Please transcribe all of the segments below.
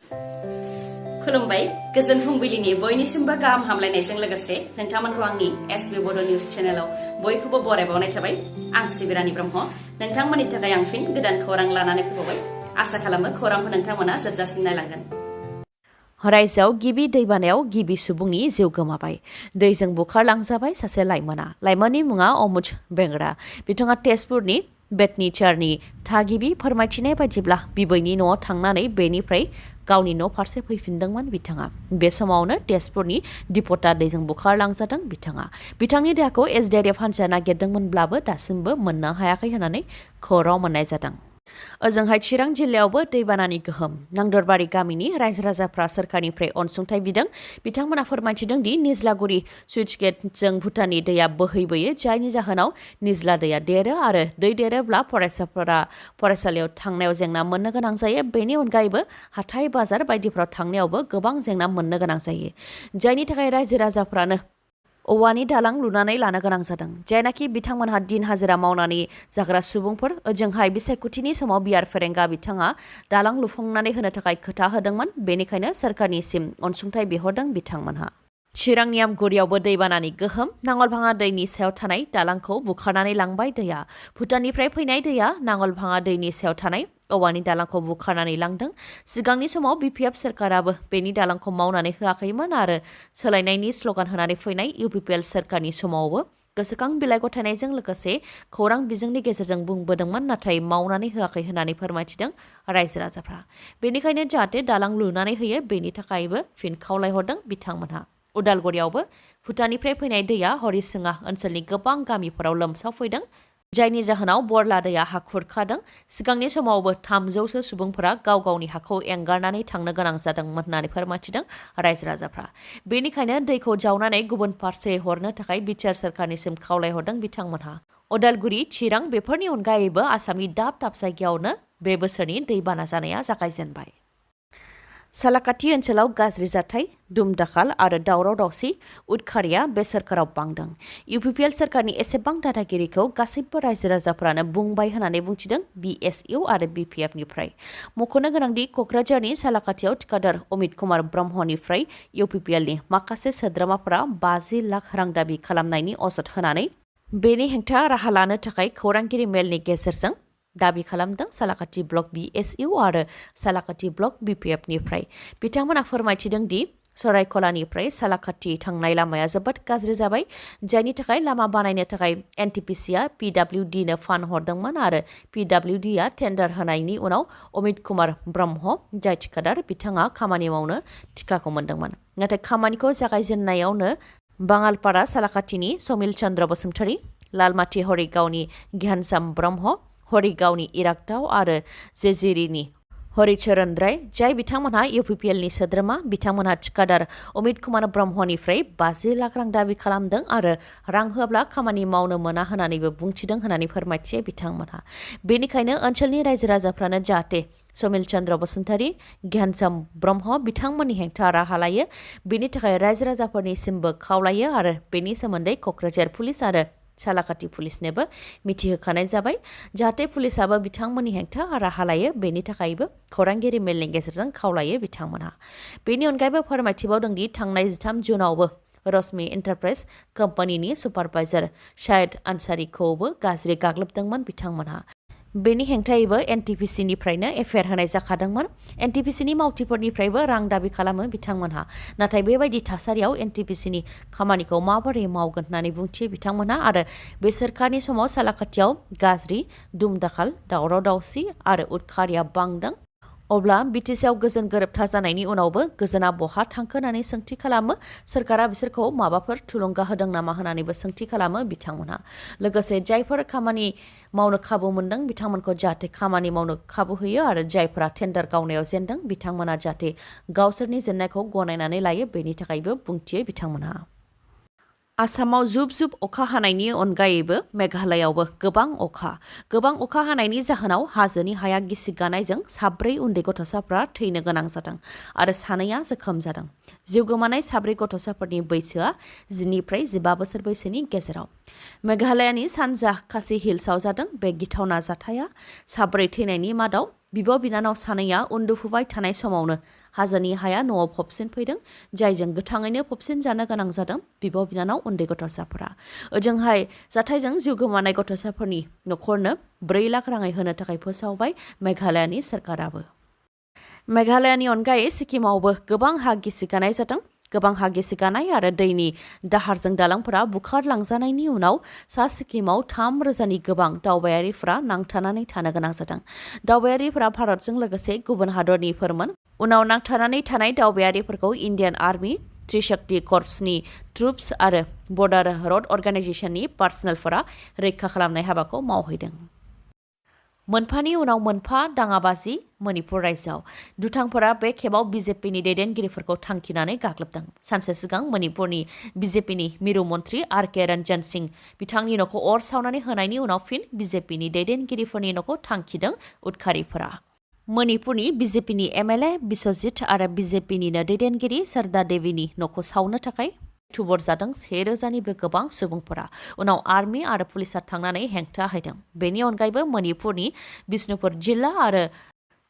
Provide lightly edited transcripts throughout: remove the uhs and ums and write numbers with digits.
खुलुमबाय गोजोन फुंबिलिनि बयनिसिमबो गाहाम हामलायनायजों लोगोसे नोंथांमोनखौ आंनि SBBodo News चेनेलाव बयखौबो बरायबावनाय थाबाय आं सिबिरानि ब्रह्म नोंथांमोननि थाखाय आं फिन गोदान खौरां लानानै फैबावबाय आसा खालामो खौरांखौ नोंथांमोना जोबजासिम नायलांगोन। रायजोआव गिबि दैबानायाव गिबि सुबुंनि जिउ गोमाबाय। दैजों बुखारलांजाबाय सासे लाइमोना। लाइमोननि मुङा अमुज बेंगरा। बिथाङा तेजपुरनि बेतनिचारनि थागिबि फोरमायथिनाय बायदिब्ला बिबैनि न'आव थांनानै बेनिफ्राय गावनि न' फारसे फैफिनदोंमोन बिथाङा। बे समावनो तेजपुरनि दिपटा दैजों बुखारलांजादों बिथाङा। बिथांनि देहाखौ SDRF हान्जाया नागिरदोंमोनब्लाबो दासिमबो मोननो हायाखै होननानै खौरां मोननाय जादों। ओजोंहाय चिरां जिल्लायावबो दैबानानि गोहोम। नांदरबारि गामिनि रायजो राजाफ्रा सोरखारनिफ्राय अनसुंथाइ बिदों। बिथांमोना फोरमायथिदों दि निज्लागुरि सुइच गेटजों भुटाननि दैया बोहैबोयो जायनि जाहोनाव निज्ला दैया देरो आरो दै देरोब्ला फरायसाफोरा फरायसालियाव थांनायाव जेंना मोननो गोनां जायो। बेनि अनगायैबो हाथाइ बाजार बायदिफ्राव थांनायावबो गोबां जेंना मोननो गोनां जायो। जायनि थाखाय रायजो राजाफ्रानो औवानि दालां लुनानै लानो गोनां जादों। जायनाखि बिथांमोनहा दिन हाजिरा मावनानै जाग्रा सुबुंफोर ओजोंहाय बिसायख'थिनि समाव बिआर फेरेंगा बिथाङा दालां लुफुंनानै होनो थाखाय खोथा होदोंमोन। बेनिखायनो सोरखारनिसिम अनसुंथाइ बिहरदों बिथांमोनहा। चिरांनि आमगुरियावबो दैबानानि गोहोम। नांगलभाङा दैनि सायाव थानाय दालांखौ बुखारनानै लांबाय दैया। भुटाननिफ्राय फैनाय दैया नांगलभाङा दैनि सायाव थानाय औवानि दालांखौ बुखारनानै लांदों। सिगांनि समाव BPF सोरखाराबो बेनि दालांखौ मावनानै होआखैमोन आरो सोलायनायनि स्लगान होनानै फैनाय UPPL सोरखारनि समावबो गोसोखां बिलाइ गथायनायजों लोगोसे खौरां बिजोंनि गेजेरजों बुंबोदोंमोन नाथाय मावनानै होआखै होननानै फोरमायथिदों रायजो राजाफ्रा। बेनिखायनो जाहाथे दालां लुनानै होयो बेनि थाखायबो फिन खावलायहरदों बिथांमोनहा। उदालगुरियावबो भुटाननिफ्राय फैनाय दैया हरिसिङा ओनसोलनि गोबां गामिफोराव लोमसावफैदों। जायनि जाहोनाव बरला दैया हा खुरखादों। सिगांनि समावबो 300सो सुबुंफोरा गाव गावनि हाखौ एंगारनानै थांनो गोनां जादोंमोन होननानै फोरमायथिदों रायजो राजाफ्रा। बेनिखायनो दैखौ जावनानै गुबुन फारसे हरनो थाखाय बिटिआर सोरखारनिसिम खावलायहरदों बिथांमोनहा। उदालगुरि, चिरां बेफोरनि अनगायैबो आसामनि दाब दाब जायगायावनो बे बोसोरनि दैबाना जानाया जागायजेनबाय। सालाकाथि ओनसोलाव गाज्रि जाथाय, दुम-दाखाल आरो दावराव-दावसि उदखारिया बे सोरखाराव बांदों। UPPL सोरखारनि एसेबां दादागिरिखौ गासैबो रायजो राजाफ्रानो बुंबाय होननानै बुंथिदों BSU आरो BPFनिफ्राय। मख'नो गोनांदि क'क्राझारनि सालाकाथियाव थिकादार अमित कुमार ब्रह्मनिफ्राय UPPLनि माखासे सोद्रोमाफोरा 50 लाख रां दाबि खालामनायनि अजद होनानै बेनि हेंथा राहा लानो थाखाय खौरांगिरि मेलनि गेजेरजों दाबि खालामदों सालाकाथि ब्लक BSU आरो सालाकाथि ब्लक BPFनिफ्राय। बिथांमोना फोरमायथिदों दि सरायखलानिफ्राय सालाकाथि थांनाय लामाया जोबोद गाज्रि जाबाय। जायनि थाखाय लामा बानायनो थाखाय NTPCआ PWDनो फान्ड हरदोंमोन आरो PWDआ टेन्डार होनायनि उनाव अमित कुमार ब्रह्म जाय थिकादार बिथाङा खामानि मावनो थिकाखौ मोनदोंमोन। नाथाय खामानिखौ जागायजेननायावनो बाङालपारा सालाकाथिनि समिल चन्द्र बसुमतारी, लालमाथि हरिगावनि गियानसाम ब्रह्म, हरिगावनि इरागदाव आरो जेजिरिनि हरिचरण राय जाय बिथांमोनहा UPPLनि सोद्रोमा बिथांमोनहा थिकादार अमित कुमार ब्रह्मनिफ्राय 50 लाख रां दाबि खालामदों आरो रां होआब्ला खामानि मावनो मोना होननानैबो बुंथिदों होननानै फोरमायथियो बिथांमोनहा। बेनिखायनो ओनसोलनि रायजो राजाफ्रानो जाहाथे समिल चन्द्र बसुमतारी, गियानसाम ब्रह्म बिथांमोननि हेंथा राहा लायो बेनि थाखाय रायजो राजाफोरनिसिमबो खावलायो आरो बेनि सोमोन्दै क'क्राझार पुलिस आरो सालाकाथि पुलिसनोबो मिथिहोखानाय जाबाय। जाहाथे पुलिसाबो बिथांमोननि हेंथा राहा लायो बेनि थाखायबो खौरांगिरि मेलनि गेजेरजों खावलायो बिथांमोनहा। बेनि अनगायैबो फोरमायथिबावदों दि थांनाय 13 जुनावबो रश्मि एन्टारप्राइज कम्पानिनि सुपारभाइजार शाहिद आनसारिखौबो गाज्रि गाग्लोबदोंमोन बिथांमोनहा। बेनि हेंथायैबो NTPCनिफ्रायनो FIR होनाय जाखादोंमोन। NTPCनि मावथिफोरनिफ्रायबो रां दाबि खालामो बिथांमोनहा। नाथाय बेबायदि थासारियाव NTPCनि खामानिखौ माबोरै मावगोन होननानै बुंथियो बिथांमोनहा आरो बे सोरखारनि समाव सालाकाथियाव गाज्रि, दुम-दाखाल, दावराव-दावसि आरो उदखारिया बांदों। अब्ला BTCआव गोजोन गोरोबथा जानायनि उनावबो गोजोना बहा थांखो होननानै सोंथि खालामो। सोरखारा बिसोरखौ माबाफोर थुलुंगा होदों नामा होननानैबो सोंथि खालामो बिथांमोनहा। लोगोसे जायफोर खामानि मावनो खाबु मोनदों बिथांमोनखौ जाहाथे खामानि मावनो खाबु होयो आरो जायफोरा टेन्डार गावनायाव जेनदों बिथांमोना जाहाथे गावसोरनि जेननायखौ गनायनानै लायो बेनि थाखायबो बुंथियो बिथांमोनहा। आसामाव जुब जुब अखा हानायनि अनगायैबो मेघालयावबो गोबां अखा हानायनि जाहोनाव हाजोनि हाया गिसि गानायजों 4 उन्दै गथ'साफ्रा थैनो गोनां जादों आरो 2 जोखोम जादों। जिउ गोमानाय 4 गथ'साफोरनि बैसोआ 10 निफ्राय 15 बोसोर बैसोनि गेजेराव। मेघालयानि सानजा खासि हिल्सआव जादों बे गिथावना जाथाया। 4 थैनायनि मादाव बिब' बिनानाव 2 उन्दुफुबाय थानाय समावनो हाजोनि हाया न'आव फबसिन फैदों जायजों गोथाङैनो फबसिन जानो गोनां जादों बिब' बिनानाव उन्दै गथ'साफोरा। ओजोंहाय जाथायजों जिउ गोमानाय गथ'साफोरनि न'खरनो 4 लाख राङै होनो थाखाय फोसावबाय मेघालयानि सरकाराबो। मेघालयानि अनगायै सिक्किमावबो गोबां हा गिसिगानाय जादों। गोबां हा गिसिगानाय आरो दैनि दाहारजों दालांफोरा बुखारलांजानायनि उनाव सा सिक्किमाव 3,000नि गोबां दावबायारिफोरा नांथानानै थानो गोनां जादों। दावबायारिफोरा भारतजों लोगोसे गुबुन हादरनिफोरमोन। उनाव नांथानानै थानाय दावबायारिफोरखौ इन्डियान आर्मी, त्रिशक्ति कर्प्सनि ट्रुप्स आरो बर्डार रोड अर्गानाइजेशननि पार्सनेलफोरा रैखा खालामनाय हाबाखौ मावहैदों। मोनफानि उनाव मोनफा दाङाबाजि मणिपुर रायजोआव दुथांफोरा बे खेबाव बिजेपिनि दैदेनगिरिफोरखौ थांखिनानै गाग्लोबदों। सानसे सिगां मणिपुरनि बिजेपिनि मिरु मन्त्रि आर.के. रन्जन सिंह बिथांनि न'खौ अर सावनानै होनायनि उनाव फिन बिजेपिनि दैदेनगिरिफोरनि न'खौ थांखिदों उदखारिफोरा। मणिपुरनि बिजेपिनि एमएलए बिश्वजित आरो बिजेपिनिनो दैदेनगिरि शारदा देवीनि न'खौ सावनो थाखाय थुबुर जादों 1,000निबो गोबां सुबुंफोरा। उनाव आर्मि आरो पुलिसा थांनानै हेंथा होदों। बेनि अनगायैबो मणिपुरनि बिष्णुपुर जिल्ला आरो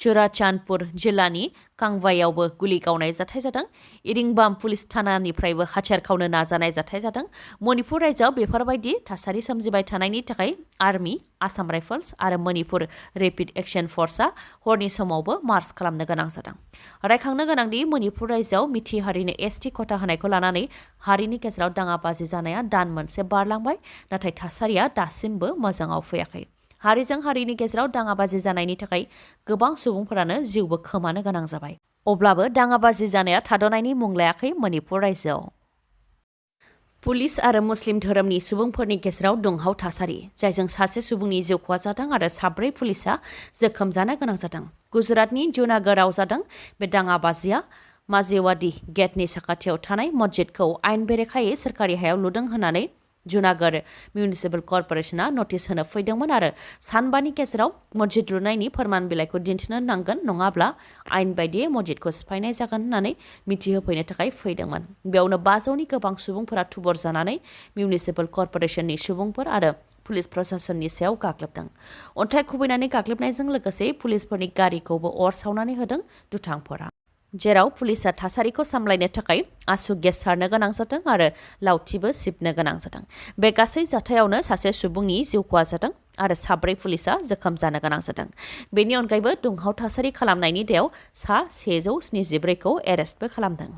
चुराचान्दपुर जिल्लानि कांगवायावबो गुलि गावनाय जाथाय जादों। इरिंबाम पुलिस थानानिफ्रायबो हाथियार खावनो नाजानाय जाथाय जादों। मणिपुर रायजोआव बेफोरबायदि थासारि सोमजिबाय थानायनि थाखाय आर्मि, आसाम राइफल्स आरो मणिपुर रेपिड एक्शन फर्सआ हरनि समावबो मार्च खालामनो गोनां जादों। रायखांनो गोनांदि मणिपुर रायजोआव मिथि हारिनो एसटि खथा होनायखौ लानानै हारिनि गेजेराव दाङाबाजि जानाया दान मोनसे बारलांबाय, नाथाय थासारिया दासिमबो मोजाङाव फैयाखै। हारिजों हारिनि गेजेराव दाङाबाजि जानायनि थाखाय गोबां सुबुंफोरानो जिउबो खोमानो गोनां जाबाय। अब्लाबो दाङाबाजि जानाया थाद'नायनि मुं लायाखै मणिपुर रायजोआव। पुलिस आरो मुस्लिम धोरोमनि सुबुंफोरनि गेजेराव दुंहाव थासारि, जायजों सासे सुबुंनि जिउ खहा जादों आरो 4 पुलिसा जोखोम जानो गोनां जादों। गुजरातनि जुनागढ़आव जादों बे दाङाबाजिया। माजेवादी गेटनि साखाथियाव थानाय मस्जिदखौ आयेन बेरेखायै सोरखारि हायाव लुदों होननानै जुनागढ़ मिउनिसिपेल कर्परेसना नटिस होनो फैदोंमोन आरो सानबानि गेजेराव मस्जिद लुनायनि फोरमान बिलाइखौ दिन्थिनो नांगोन, नङाब्ला आयेन बायदियै मस्जिदखौ सिफायनाय जागोन होननानै मिथिहोफैनो थाखाय फैदोंमोन। बेयावनो 500नि गोबां सुबुंफोरा थुबुर जानानै मिउनिसिपेल कर्परेसननि सुबुंफोर आरो पुलिस प्रशासननि सायाव गाग्लोबदों। अन्थाइ खुबैनानै गाग्लोबनायजों लोगोसे पुलिसफोरनि गारिखौबो अर सावनानै होदों दुथांफोरा, जेराव पुलिसा थासारिखौ सामलायनो थाखाय आसु गेस सारनो गोनां जादों आरो लावथिबो सिबनो गोनां जादों। बे गासै जाथायावनो सासे सुबुंनि जिउ खहा जादों आरो 4 पुलिसा जोखोम जानो गोनां जादों। बेनि अनगायैबो दुंहाव थासारि खालामनायनि दायाव सा 174खौ एरेस्टबो खालामदों।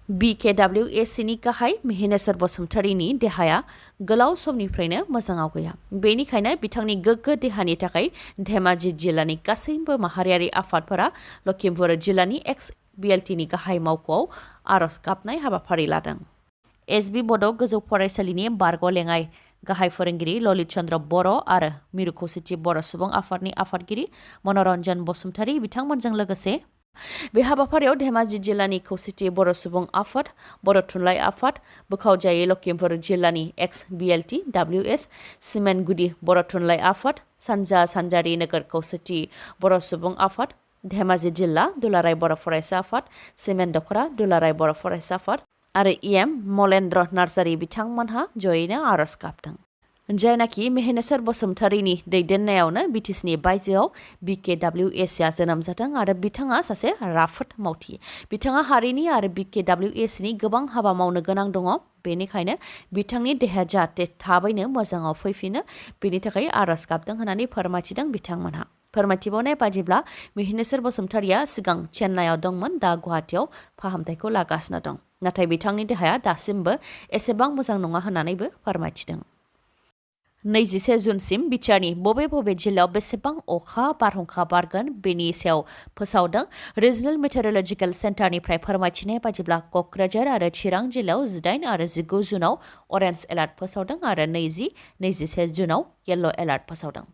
BKWACनि गाहाय महेनेश्वर बसुमतारीनि देहाया गोलाव समनिफ्रायनो मोजाङाव गैया। बेनिखायनो बिथांनि गोग्गो देहानि थाखाय धेमाजि जिल्लानि गासैबो माहारियारि आफादफोरा लखिमपुर जिल्लानि XBLTनि गाहाय मावख'आव आरज गाबनाय हाबाफारि लादों। SB बड' गोजौ फरायसालिनि बारग' लेङाइ गाहाय फोरोंगिरि ललित चन्द्र बर' आरो मिरु खौसेथि बर' सुबुं आफादनि आफादगिरि मनरन्जन बसुमतारी बिथांमोनजों लोगोसे बे हाबाफारियाव धेमाजि जिल्लानि खौसेथि बर' सुबुं आफाद, बर' थुनलाइ आफाद, बोखावजायै लखिमपुर जिल्लानि XBLT WS, सिमेन्टगुदि बर' थुनलाइ आफाद, सानजा सानजारि नोगोर खौसेथि बर' सुबुं आफाद, धेमाजि जिल्ला दुलाराय बर' फरायसा आफाद, सिमेन्ट दख'रा दुलाराय बर' फरायसा आफाद आरो EM मलेन्द्र नार्जारि बिथांमोनहा जयैनो आरज गाबदों। जायनाखि महेनेश्वर बसुमतारीनि दैदेननायावनो बिटिसिनि बायजोआव BKWACआ जोनोम जादों आरो बिथाङा सासे राफोद मावथि। बिथाङा हारिनि आरो BKWACनि गोबां हाबा मावनो गोनां दङ। बेनिखायनो बिथांनि देहाया जाहाथे थाबैनो मोजाङाव फैफिनो, बेनि थाखाय आरज गाबदों होननानै फोरमायथिदों बिथांमोनहा। फोरमायथिबावनाय बादिब्ला महेनेश्वर बसुमतारीया सिगां चेन्नाइआव दंमोन, दा गुवाहाटियाव फाहामथायखौ लागासिनो दं। नाथाय बिथांनि देहाया दासिमबो एसेबां मोजां नङा होननानैबो फोरमायथिदों। 21 जुनसिम बिटिआरनि बबे बबे जिल्लायाव बेसेबां अखा बारहुंखा बारगोन बेनि सायाव फोसावदों। रिजनेल मेटेरलजिकेल सेन्टारनिफ्राय फोरमायथिनाय बादिब्ला क'क्राझार आरो चिरां जिल्लायाव 18 आरो 19 जुनाव अरेन्ज एलार्ट फोसावदों आरो 20-21 जुनाव येल्ल' एलार्ट फोसावदों।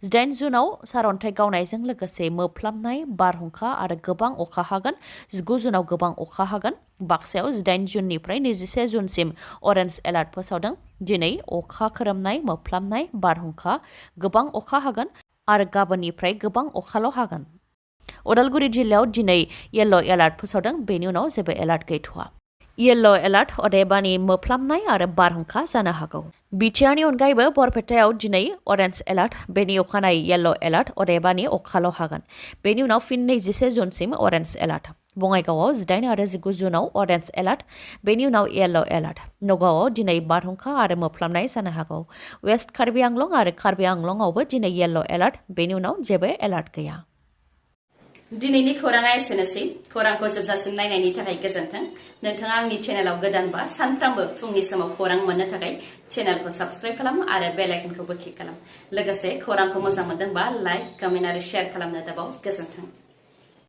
18 जुनाव सारअन्थाइ गावनायजों लोगोसे मोफ्लामनाय बारहुंखा आरो गोबां अखा हागोन। 19 जुनाव गोबां अखा हागोन। बाक्सायाव 18 जुननिफ्राय 21 जुनसिम अरेन्ज एलार्ट फोसावदों। दिनै अखा खोरोमनाय, मोफ्लामनाय, बारहुंखा, गोबां अखा हागोन आरो गाबोननिफ्राय गोबां अखाल' हागोन। उदालगुरि जिल्लायाव दिनै येल्ल' एलार्ट फोसावदों, बेनि उनाव जेबो एलार्ट गैथ'वा। येल्लो एलार्ट अदेबानि मोफ्लामनाय आरो बारहुंखा जानो हागौ। बिटिआरनि अनगायैबो बरपेटायाव दिनै अरेन्ज एलार्ट, बेनि अखानायै येल्लो एलार्ट अदेबानि अखाल' हागोन। बेनि उनाव फिन 26 जुनसिम अरेन्ज एलार्ट। बङाइगावआव 18 आरो 19 जुनाव अरेन्ज एलार्ट, बेनि उनाव येल्लो एलार्ट। नगावआव दिनै बारहुंखा आरो मोफ्लामनाय जानो हागौ। वेस्ट कार्बि आंलं आरो कार्बि आंलंआवबो दिनै येल्लो एलार्ट, बेनि उनाव जेबो एलार्ट गैया। दिनैनि खौराङा एसेनोसै। खौरांखौ जोबजासिम नायनायनि थाखाय गोजोन्थों। नोंथाङा आंनि चेनेलाव गोदानबा सानफ्रामबो फुंनि समाव खौरां मोननो थाखाय चेनेलखौ साबस्क्राइब खालाम आरो बेल आइकनखौबो क्लिक खालाम। लोगोसे खौरांखौ मोजां मोनदोंबा लाइक, कमेन्ट आरो शेयार खालामनो दाबाव। गोजोन्थों।